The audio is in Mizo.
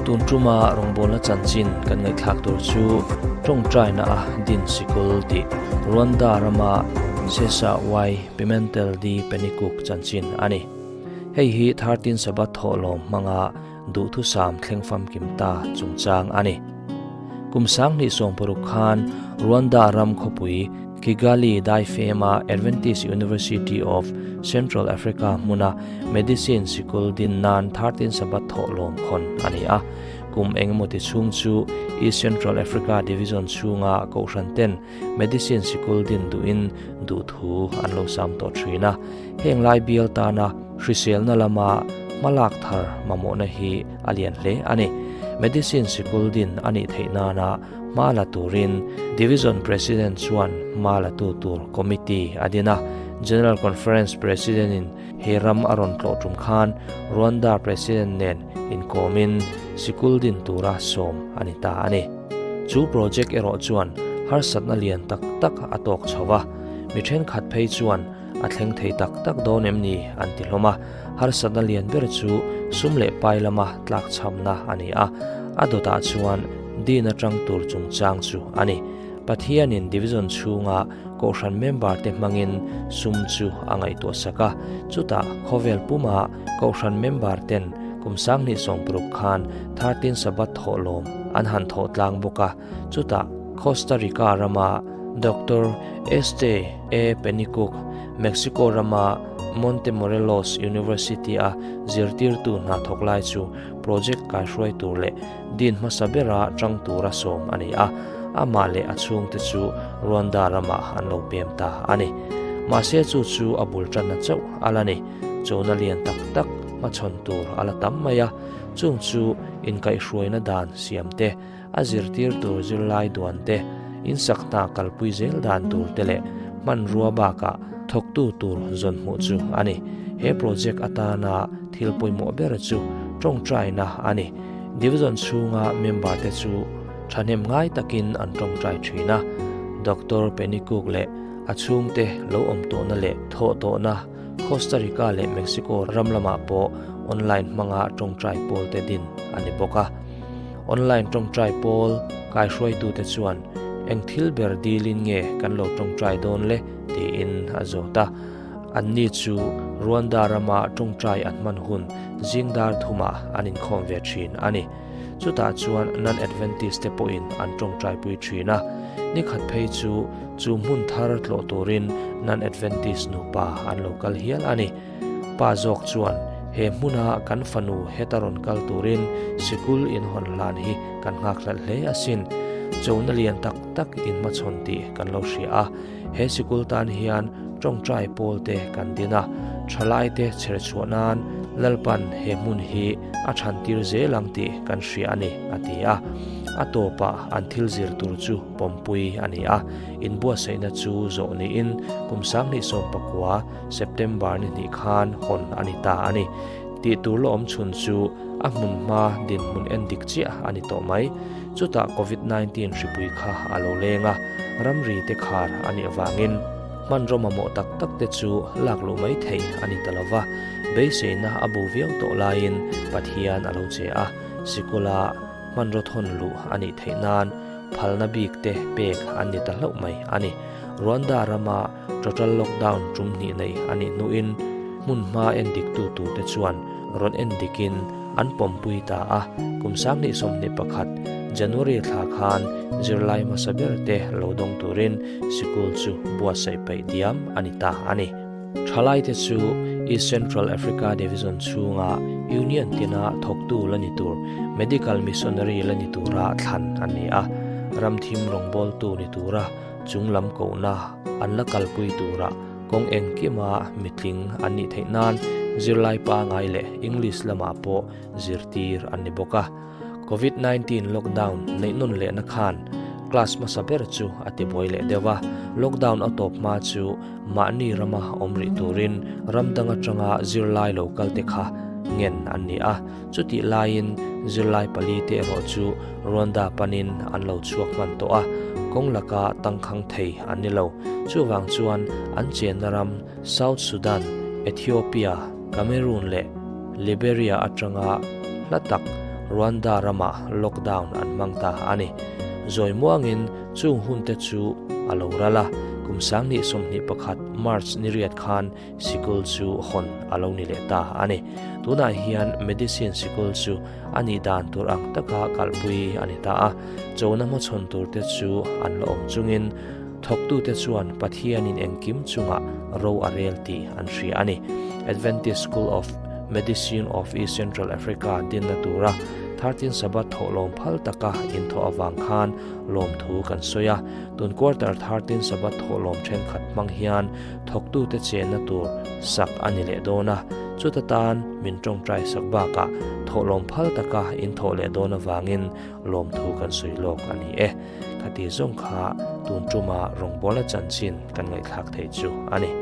Tun tuma rawngbawlna chanchin kan ngaihthlak tur chu tawngtaina a din sikul tih Rwanda rama Cesar Y. Pimentel de Pennycuick chanchin a ni. Hei hi 13 Sabbath thawhlawm hmanga duhthusam thleng famkim ta chungchang a ni. Kum 2016 khan Rwanda ram khawpui Kigali daifema Adventist University of Central Africa hmuna Medicine sikul din nan 13 Sabbath thawhlawm khawn a ni a. Kum engemaw ti chhung chu East Central Africa Division chhunga kohhran ten Medicine sikul din duhin duhthu an lo sam tawh thin a. Heng lai bial tana hriselna lama hmalak thar mamawhna hi a lian hle a ni. Medicine sikul din a nih theih nana hma la turin Division President chuan hma la tu tur Committee a din a. General Conference President-in he ram a rawn tlawh tum khan Rwanda President nen inkawmin sikul din tura sawm a ni ta a ni. Chu project erawh chuan harsatna lian tak tak a tawk chho va, mi thenkhat phei chuan a thleng thei tak tak dawn em ni an ti hlawm a, harsatna lian ber chu sum leh pai lama tlakchhamna a ni a, a dawtah chuan din atang tur chungchang chu a ni. Pathianin division chhunga kohhran member te hmangin sum chu a ngaihtuah sak a, chutah khawvel puma kohhran member ten kum 2016 khan 13 Sabbath thawhlawm an han thawh tlang bawk a, chutah Costa Rica rama Doctor Este A. Pennycuick, Mexico rama Montemorelos University-a zirtirtu hna thawk lai chu project kaihruai tur leh din hmasa bera tang tura sawm a ni a, amah leh a chhungte chu Rwanda ramah an lo pem ta a ni. Mahse chu chu a bul tanna chauh a la ni. Chona lian tak tak hmachhawn tur a la tam mai a, chung chu inkaihhruaina dan siam te, a zirtir tur zirlai duan te, insak hna kalpui zel dan tur te leh hmanrua bakah thawktu tur zawn hmuh chu a ni. He project atana thil pawimawh ber chu tawngtaina a ni. Division chhunga member te chu thahnem ngai takin an tawngtai thin a. Doctor Pennycuick leh a chhungte lo awm tawhna leh thawh tawhna Costa Rica leh Mexico ram lamah pawh online hmanga tawngtai pawl te din a ni bawk a. Online tawngtai pawl kaihruaitute chuan eng thil ber dilin nge kan lo tawngtai dawn le tiin a zawt a. Anni chu Rwanda rama tawngtai an hman hun zingdar thumah an inkhawm ve thin a ni. Chutah chuan non-Adventist te pawhin an tawngtaipui thin a. Nikhat phei chu chu hmun thar tlawh turin non-Adventist nupa an lo kal hial a ni. Pa zawk chuan he hmuna kan fanu heta rawn kal turin sikul inhawn hlan hi kan nghak hlalh hle asin. Chona lian tak tak inhmachhawn tih kan lo hria a, he sikul tan hian tawngtai pawl te kan din a, thalai te chher chhuah nan Lalpan he hmun hi a than tir zel ang tih kan hria a ni, a ti a. A tawpah an thil zir tur chu pawmpui a ni a, inbuatsaihna chu zawh niin kum 2019 September ni hnih khan hawn a ni ta a ni. Tih tur la awm chhun chu a hmun hma dinhmun en dik chiah a ni tawh mai. Chutah Covid 19 hripui kha a lo leng a, ramri te khar a nih avangin hmanraw mamawh tak tak te chu lak luh mai theih a ni ta lo va, beiseina a bu viau tawh laiin Pathian a lo che a, sikula hmanraw thawn luh a nih theih nan phalna bik te pek an ni ta hlauh mai a ni. Rwanda rama Total lockdown tum hnih nei a nih hnuin hmun hma en diktu turte chuan rawn en dikin an pawmpui ta a, kum 2021 January thla khan zirlai hmasa ber te lo dawng turin sikul chu buatsaih peih diam a ni ta a ni. Thalaite chu East Central Africa Division chhunga Union tina thawktu la ni tur Medical Missionary la ni tura thlan an ni a, ramthim rawngbawltu ni tura chung lam kohna an la kalpui tura kawng engkima mitling an nih theih nan zirlai pangai leh English lamah pawh zirtir an ni bawk a. Covid 19 lockdown neih nawn lehna khan class hmasa ber chu a ti buai leh deuh a, lockdown a tawp hma chu mahni rama awm rih turin ram dang atanga zirlai lo kal te kha ngen an ni a, chutih laiin zirlai pali te erawh chu Rwanda panin an lo chhuak hman tawh a, kawng laka tangkhang thei an ni lo. Chuvang chuan an chenna ram South Sudan, Ethiopia, Cameroon leh Liberia atanga hla tak Rwanda ramah lockdown an hmang ta a ni. Zawi muangin chung hunte chu a lo ral a, kum 2021 March ni riat khan sikul chu hawn a lo ni leh ta a ni. Tunah hian medicine sikul chu a nih dan tur ang taka kalpui a ni ta a, chona hmachhawn turte chu an la awm chungin thawktute chuan Pathianin engkim chungah ro a rel tih an hria a ni. Adventist School of Medicine of East Central Africa dinna tura 13 Sabbath thawhlawm phal taka inthawh avang khan lawmthu kan sawi a. Tun quarter 13 Sabbath thawhlawm thenkhat hmang hian thawktute chenna tur sak a ni leh dawn a, chuta tan min tawngtai sak bakah thawhlawm phal taka inthawh leh dawn avangin lawmthu kan sawi lawk a ni e. Khati zawng kha tun tuma rawngbawla chanchin kan ngaihthlak theih chu a ni.